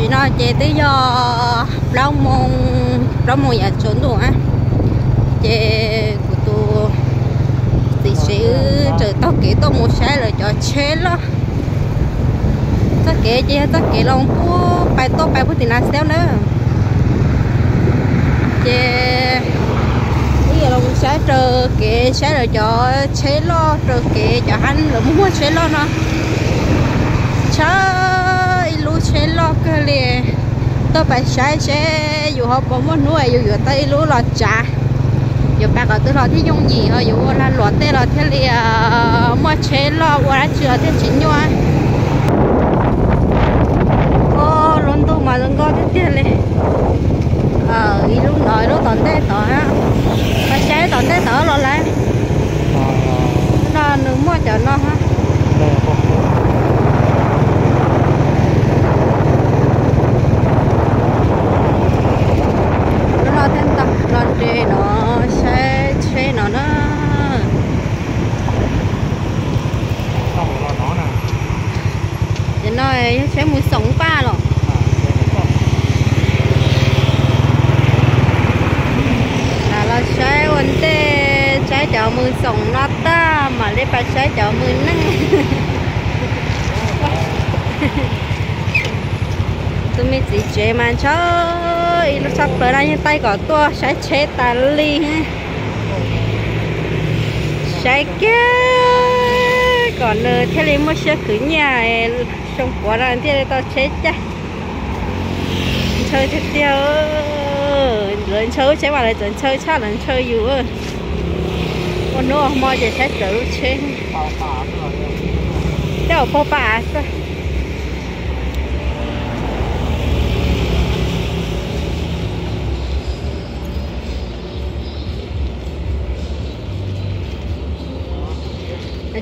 Tam sim no ces twb yog plaub moo, plaub moo yav tsaus ntuj na, ces kuv tus txiv tsev wb tseem taug kev tuaj mus saib lawv cov tsheb loj. Txoj kev ces yog txoj kev los pub pais tuaj pais pub tim Na Xeeb na. Ces wb yuav los saib raws kev saib lawv cov tsheb loj, raws kev cov hab lawv muaj muaj tsheb loj no. Tshab ib lub tsheb loj kawg li. Tuaj pais saib seb yus ho puas muaj hnub yus yuav tau ib lub los tsav. Yuav pais qhov twg los thiaj yooj yim, ho yuav ua lag luam tej los thiaj li muaj tsheb loj ua dab tsi los thiaj tsis nyuaj. Lub ntuj mas zoo nkauj tiag tiag li. Ib lub no ib lub tom ntej tod. Pais saib tom ntej tod los lawm. No nws muaj cov no. Lub no thiaj ntog los nres no saib tsheb no na. Ces no yog tsheb mus xoom paj los. Los saib ua ntej, saib cov mus xoom no tag mam li pais saib cov mus neej. Tus me txiv tsev mas ntshaw ib lub tshaj plaws no yeej taij kom tuaj saib tsheb tas li. Saib kiag kom nws thiaj li muaj siab khwv nyiaj, xyoo puav no thiaj li tau tsheb caij. Ntshaw tiag tiag. Lawv ntshaw lub tsheb mas lawv txawm ntshaw tshaj lawv ntshaw yus. Ua hnub ua hmo ces saib raws lub tsheb. Tej zaum pog pam xwb.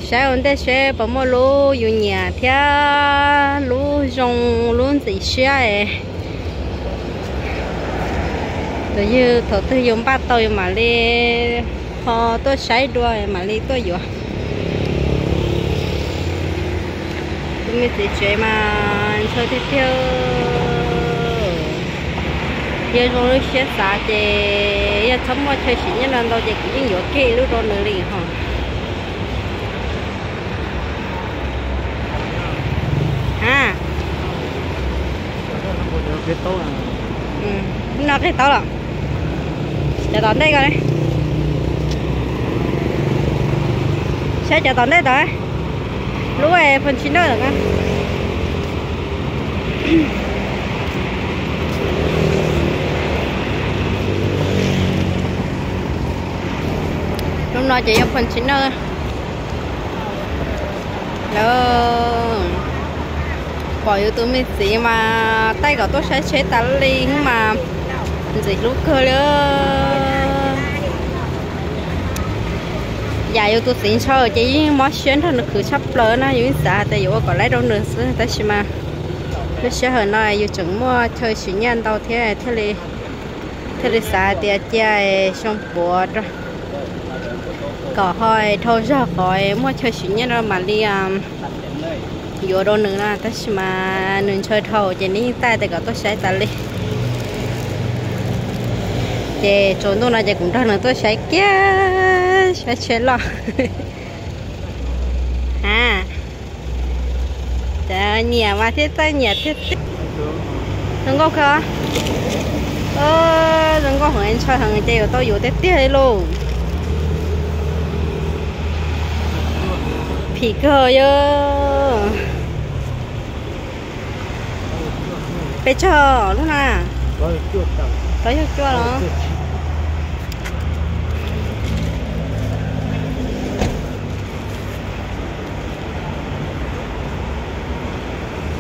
Saib ua ntej seb puas muaj lub yus nyiam thiab lub zoo lub ntxim siab. Tus ywg thaum twg yus npaj tau yus mam li ho tuaj saib dua mam li tuaj yuav. Tus me txiv tsev mas ntshaw tiag tiag. Yog zoo lub siab xav ces yog txhob muaj chaw sim nyiaj ntau ntau ces kuv yeej yuav kiag ib lub rau nws li hos. A, no qig tau los? Cov tom ntej ko, saib cov tom ntej tod. Lub Fortuner. Lub no ces yog Fortuner. Lawv pom yus tus me txiv mas taij kom tuaj saib tsheb tas li mas ntxim hlub kawg li. Yam yus tus txiv ntshaw ces yeej mob siab nrog nws khwv tshaj plaws na, yus yeej xav tias yuav ua kom laib rau nws xwb tab sis mas lub sij hawm no yus tseem muaj chaw sim nyiaj ntau thiab thiaj li xav tias cia xyoo puav rau kom ho dhau zog qhov muaj chaw sim nyiaj no mam li yuav rau nws na, tab sis mas nws ntshaw dhau ces nws yeej taij tias kom tuaj saib tas li. Ces tsaus ntuj no ces kuv nrog nws tuaj saib kiag, saib tsheb loj. A, nyiam mas thiaj txawj nyiam thiab. Zoo nkauj kawg. Zoo nkauj heev, ntshaw heev ces yuav tau yuav tiag tiag li lauj. Phim kawg yog. Pes tsawg lub no? Plaub caug cuaj los?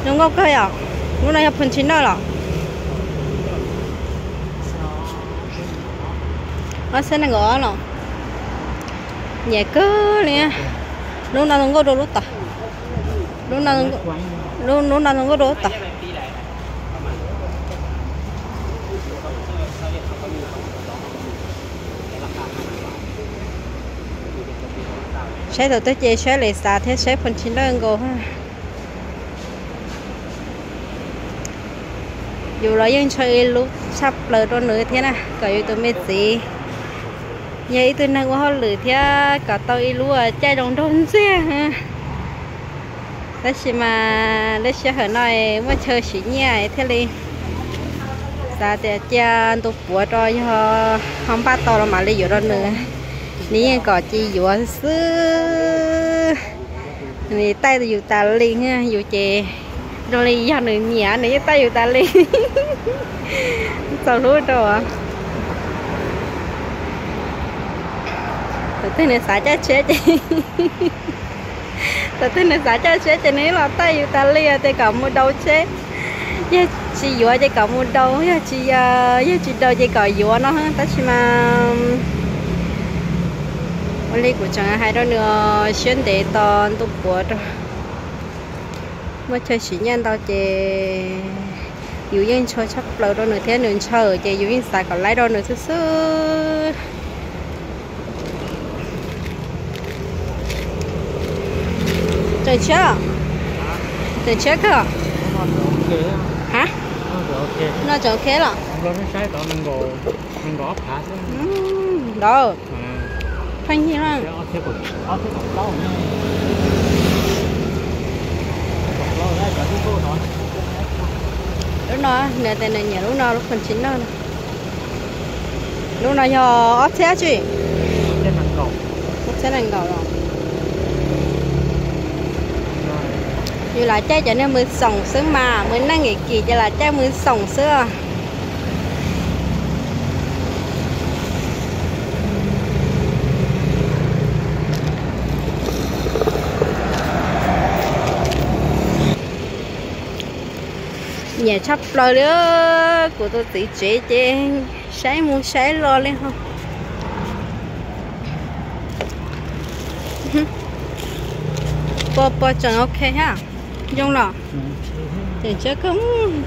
Zoo nkauj kawg yom. Lub no yog Fortuner los? Ob txhiab nees nkaum ob los? Nyiam kawg li. Lub no zoo nkauj dua lub tod. Lub no zoo nkauj dua lub tod. Saib thaum twg ces saib Lexus thiab saib Fortuner nkaus. Yus los yeej ntshaw ib lub tshaj plaws rau nws thiab na, kom yus tus me txiv yog ib tug neeg ua hauj lwm thiab kom tau ib lub caij zoo nraug ntxiag. Tab sis mas lub sij hawm no muaj chaw siv nyiaj thiaj li xav tias cia ntu puav rau, yog ho npaj tau los mam li yuav rau nws. Nws yeej kom cia yuav xwb. Nws taij yus tas li, yus ces zoo li yog nws nyiam nws yeej taij yus tas li. Txaus hlub rau. Thaum twg nws xav caij tsheb ces, thaum twg nws xav caij tsheb ces nws los taij yus tas li tias kom mus daus tsheb. Yog tsis yuav ces kom mus daus, yog tsis, yog tsis daus ces kom yuav no. Tab sis mas ua li kuv tseem hais rau nws siab ntev tos ntu puav rau. Muaj chaw siv nyiaj ntau ces yus yeej ntshaw tshaj plaws rau nws thiab, nws ntshaw ces yus yeej xav kom laib rau nws xwb xwb. Tseem tshiab, tseem tshiab kawg. Ha, no tseem ok los? Ntawd pheej yig na. Lub no nws tias nws nyiam lub no, lub Fortuner no. Lub no yog ob txhiab tsi? Ob txhiab nees nkaum los. Yus lam caij cov niag mws xoom xwb mas, mws neej kim kim ces lam caij mws xoom xwb. Nyiam tshaj plaws li, kuv tus txiv tsev ces saib mus saib los li ho. Puas, puas tseem ok thiab? Zoo los? Tseem tshiab kawg,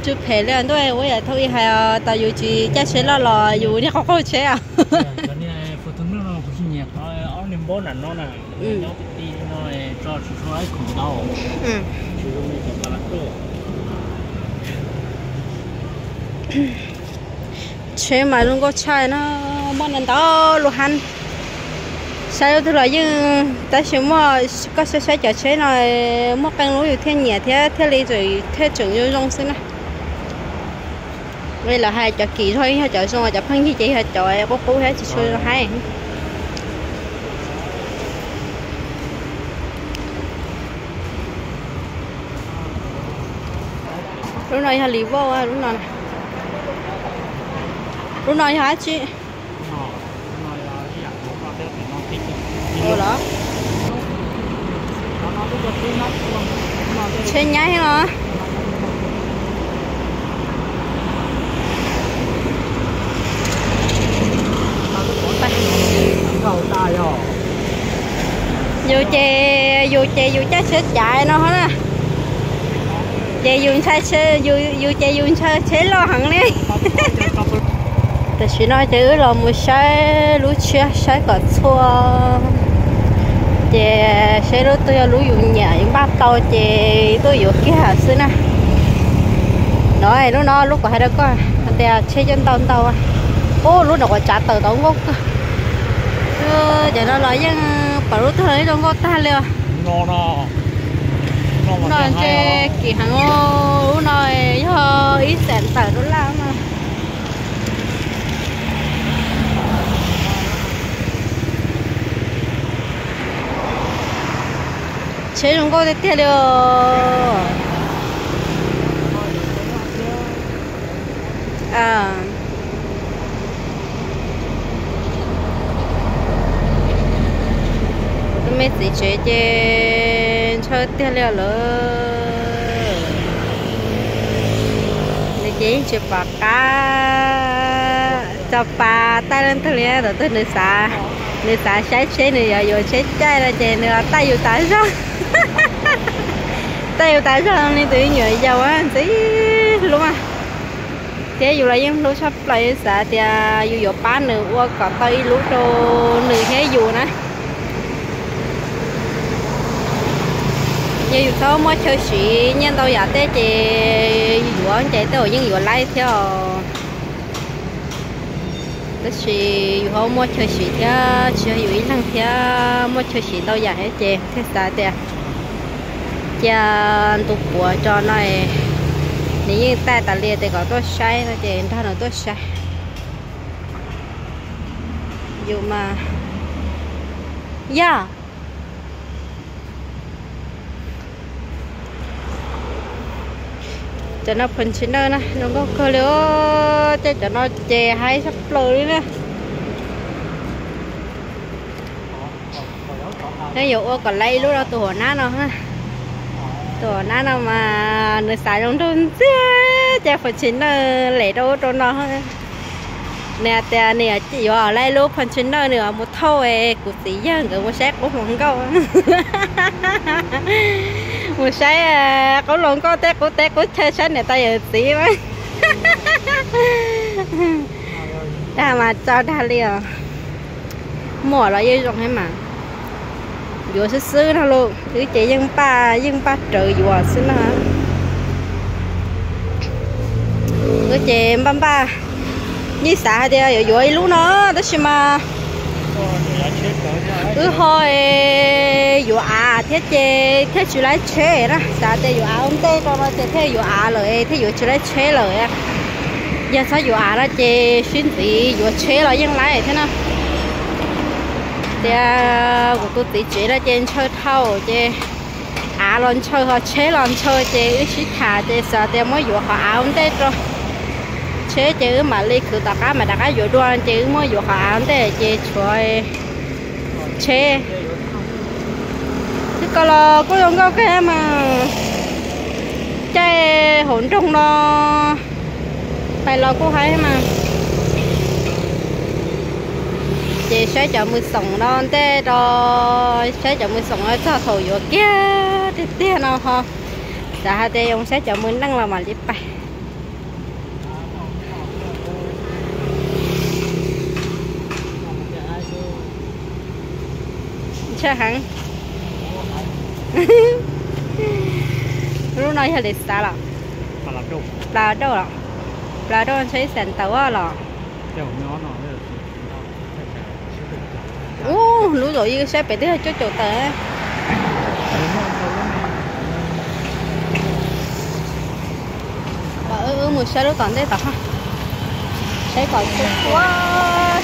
tsw phem li ntuj, ua yam thaum ub hais tau yus tsis caij tsheb loj los yus niag qaug qaug tsheb os. Tsheb mas zoo nkauj tshaj no, muaj ntau lub hab. Saib lub twg los yeej, tab sis muaj, koj saib saib cov tsheb no muaj qee lub yus thiaj nyiam thiab thiaj li tseem, thiaj tseem zoo zoo xwb na. Lawv hais cov kim zog yog cov zoo, cov pheej yig ces yog cov qub qub thiab tsis tshua zoo haib. Lub no yog li vauj, lub no, lub no yog dab tsi? Los, tsheb nyab los. Yus ces, yus ces yus caij tsheb cav no na. Ces yus ntshai, yus ces yus ntshaw tsheb loj heev li. Tam sim no ces wb los mus saib lub tshiab saib kom txhua, ces saib lub twg yog lub yus nyiam yus npaj tau ces tuaj yuav kiag xwb na. No lub no lub kuv hais rau koj tias tsheb coj ntau ntau. Ub, lub no kuv tsav tawm tau nkauj kawg. Cov no los yeej pom lub twg los zoo nkauj tag li os. No ntshe kim heev, lub no yog ib xees tawm dollar no. Tsheb zoo nkauj tiag tiag li os. Tus me txiv tsev ces ntshaw tiag li os lawm. Nws ces yeej tsis pom qab tso pas taij leej twg li, thaum twg nws xav, nws xav saib tsheb, nws yuav yuav tsheb caij no ces nws los taij yus tas zog. Taij yus tas zog li tus me nyuam yaus ntxim hlub. Thiab yus los yeej hlub tshaj plaws, yus xav tias yus yuav pab nws ua kom tau ib lub rau nws thiab yus na. Yog yus txhob muaj chaw siv nyiaj ntau yam tej ces yuav ces tej zaum yeej yuav laib thiab os. Tab sis yus ho muaj chaw siv thiab, tsis yog yus ib leeg thiab, muaj chaw siv ntau yam thiab ces thiaj xav tias cia ntu puav tso no, nws yeej tag tas li ces kom tuaj saib no ces nrog nws tuaj saib. Yus mas, yog cov no pha tsis noj na, zoo nkauj kawg li os. Tej cov no ces haib sab plaws li na. Neb yuav ua kom laib ib lub rau tus hauv nab no. Tus hauv nab no mas nws xav zoo nraug ntxiag, ces pha tsis noj lem rau ub rau no. Nws hais tias nws yuav laib lub pha tsis noj, nws mus thauj kuv txiv yawg nkawd mus saib qub hluas nkauj. Mus saib qub hluas nkauj tej qub teb qub chaw, saib niam tais yawm txiv mas. Dag mas tso dag li os. Muaj los yeej zoo thiab mas. Yuav xwb xwb no lauj, wb ces yeej npaj, yeej npaj rawv yuav xwb no. Wb ces npaj npaj, yeej xav hais tias yuav yuav ib lub no, tab sis mas wb ho yuav av thiab ces thiaj tsis laib tsheb na. Xav tias yuav av ua ntej rau no ces thiaj yuav av lawm thiaj yuav tsis laib tsheb lawm. Yog txhob yuav av no ces sib ntxiv yuav tsheb los yeej laib thiab na. Tias kuv tus txiv tsev no ces ntshaw dhau ces av los ntshaw ho tsheb los ntshaw ces wb sib tham ces xav tias muab yuav qhov av ua ntej rau. Tsheb ces wb mam li khwv tom qab mam rov qab yuav dua ces wb muab yuav qhov av ua ntej ces tshuav tsheb. Twb koj los kuj zoo nkauj kawg mas, caij hauv nroog no pais los kuj haib mas. Ces saib cov mws xoom no ntej rau, saib cov mws xoom no txog thaum yuav kiag tiag tiag no ho xav hais tias yuav saib cov mws neej los mam li pais. Ntshe heev. Lub no yog li xav los? Plas dauj los? Plas dauj ntshe ib xees ntawd los? Ub, lub zaum yus saib pem twb yog cuaj caum tawm. Wb mus saib lub tom ntej tom, saib kom txhua,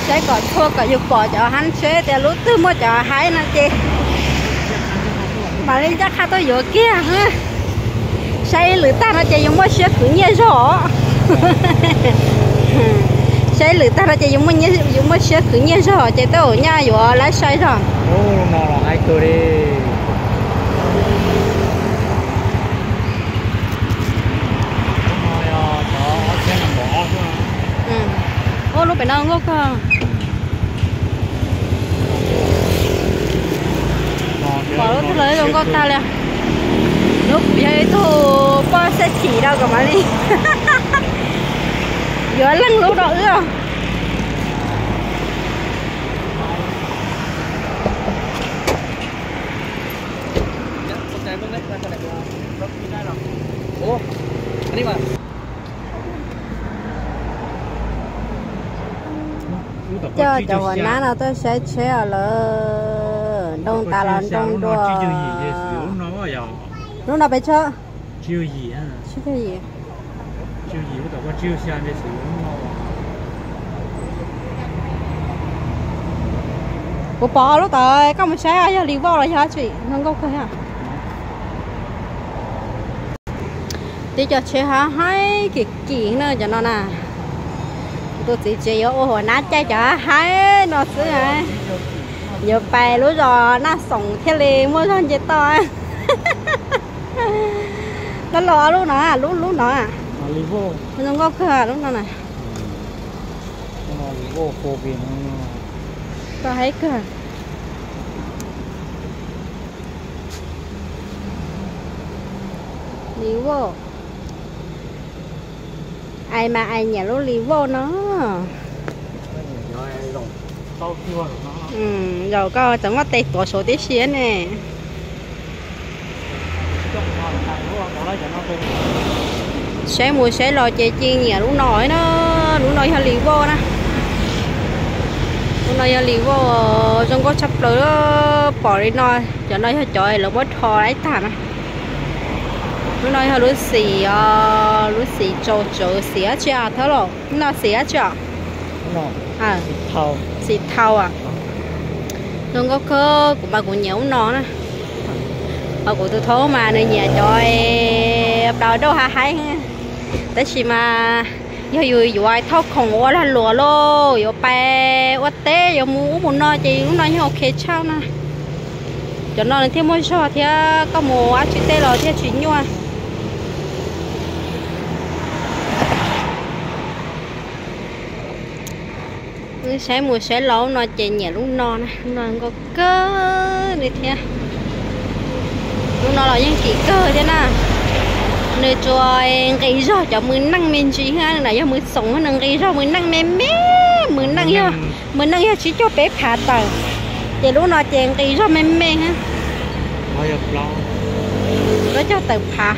saib kom txhua kom yus pom cov hab tsheb tias lub twg muaj cov haib no ces mam li ncaj qha tuaj yuav kiag. Saib ib lwm tag no ces yus muaj siab khwv nyiaj zog. Saib ib lwm tag no ces yus muaj siab khwv nyiaj zog ces tej zaum nyaj yuav laib sai zog. Ub, lub pem no nkauj kawg. Pom lub twg los zoo nkauj tag li. Lub kuv yog ib tug poj xej chim rau kom mam li yuav leej lub rau wb. Coj cov huas nab no tuaj saib tsheb os lawm, nroo tas los nroo dua. Lub no pes tsawg? Kuv pom lub tod, koj mus saib yog Revo los yog dab tsi, zoo nkauj kawg thiab. Tib co tsheb haib kim kim na cov no na. Tus txiv tsev yuav ua huas nab caij cov haib no xwb. Yuav pais lub zos Naj Xoom thiaj li muaj zog nce toj. Los los lub no, lub lub no. Zoo nkauj kawg lub no na. Tau haib kawg. Revo. Ais mas ais nyiam lub Revo no. Zaum koj tseem muaj tes tuav saud tib si ne. Saib mus saib los ces cia nyiam lub no na. Lub no yog Revo na. Lub no yog Revo, zoo nkauj tshaj plaws. Pom li no, cov no yog cov lawv muab rho laib tag na. Lub no yog lub xim os, lub xim tsaus tsawv. Xim dab tsi thawj los? Lub no xim dab tsi os? Xim thau. Zoo nkauj kawg, kuv mas kuv nyiam lub no na. Ho kuv tus thoob mas nws nyiam cov plaub dauj hav haib. Tab sis mas yog yus yuav thauj khoom ua lag luam lauj, yuav pais ua teb yuav mus ub mus no ces lub no yeej ok tshaj na. Cov no nws thiaj muaj zog thiab koj mus ua dab tsi tej los thiaj tsis nyuaj. Wb saib mus saib los no ces nyiam lub no na, lub no nkauj kawg li thiab. Lub no los yeej kim kawg thiab na. Nws tsuas nqis zog cov mws neej me ntsis na, yog mws xoom nws nqis zog mws neej me me. Mws neej yog, mws neej yog tsib caug peb phav tawm, ces lub no ces nqis zog me me. Plaub caug tawm phav.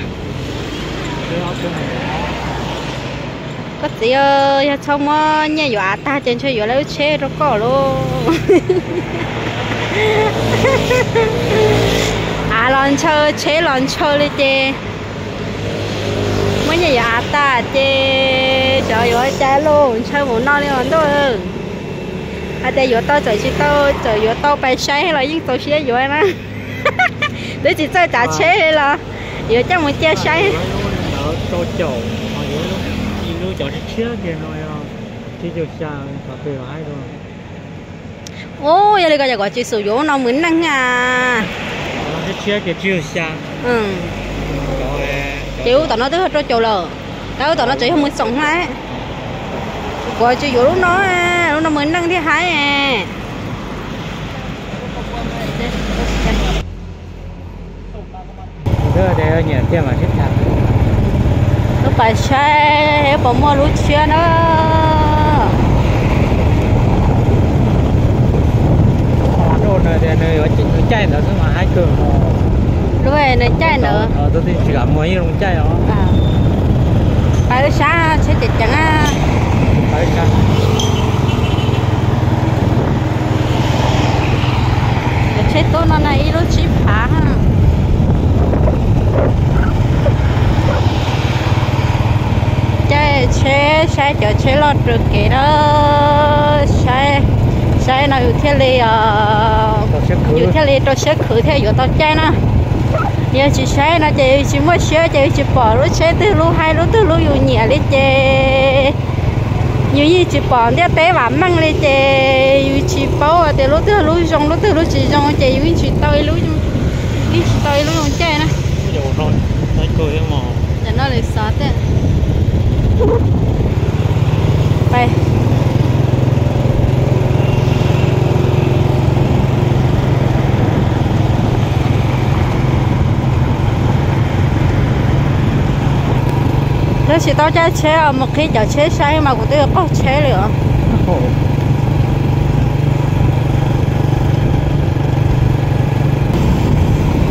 Koj txiv, yog txhob muab nyiaj yuav av tag ces ntshe yuav lawv lub tsheb rau koj lauj. Av los ntshaw, tsheb los ntshaw li ces muab nyiaj yuav av tag ces xyov yuav ua cas lauj, ntshaw mus no li os ntuj. Hais tias yuav tau txawm tsis tau, txawm yuav tau pais saib los yeej txaus siab yuav na. Twb tsis txawj tsav tsheb li los yuav coj mus cia saib. Ub, yog li ko ces kuv tsis xav yuav lub no mws neej a. Ces lub tom no twb yog rau caum lawm, tab lub tom no tseem yog mws xoom na. Kuv tsis yuav lub no, lub no mws neej thiab haib. Wb pais saib puas muaj lub tshiab na. Nws caij ntawd xwb mas haib kawg. Lub nws caij ntawd. Pais wb sab tsheb ceev ceev. Cov tsheb tub no na ib lub tsib phav. Caij tsheb saib cov tsheb loj rau kev na. Saib, saib no yus thiaj li, yus thiaj li rau siab khwv thiaj yuav tau caij na. Yog tsis saib no ces yus tsis muaj siab ces yus tsis pom lub tsheb twg lub haib lub twg lub yus nyiam li ces yus yeej tsis pom ntiaj teb vam meej li ces yus tsis paub tias lub twg lub zoo lub twg lub tsis zoo ces yus yeej tsis tau ib lub, yeej tsis tau ib lub zoo caij na. Cov no lawv xav tias Lawv tsis tau caij tsheb os, mus qhib cov tsheb saib mas kuv twb yuav qaug tsheb li os.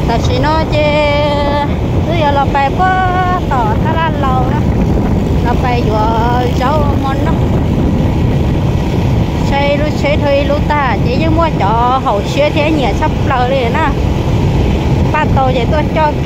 Tam sim no ces twb yuav los pais puag tom thaj laj laus na, los pais yuav zaub hmo noj. Saib lub tsheb dhau ib lub tag ces yeej muaj cov haum siab thiab nyiam tshaj plaws li na. Npaj tau ces tuaj coj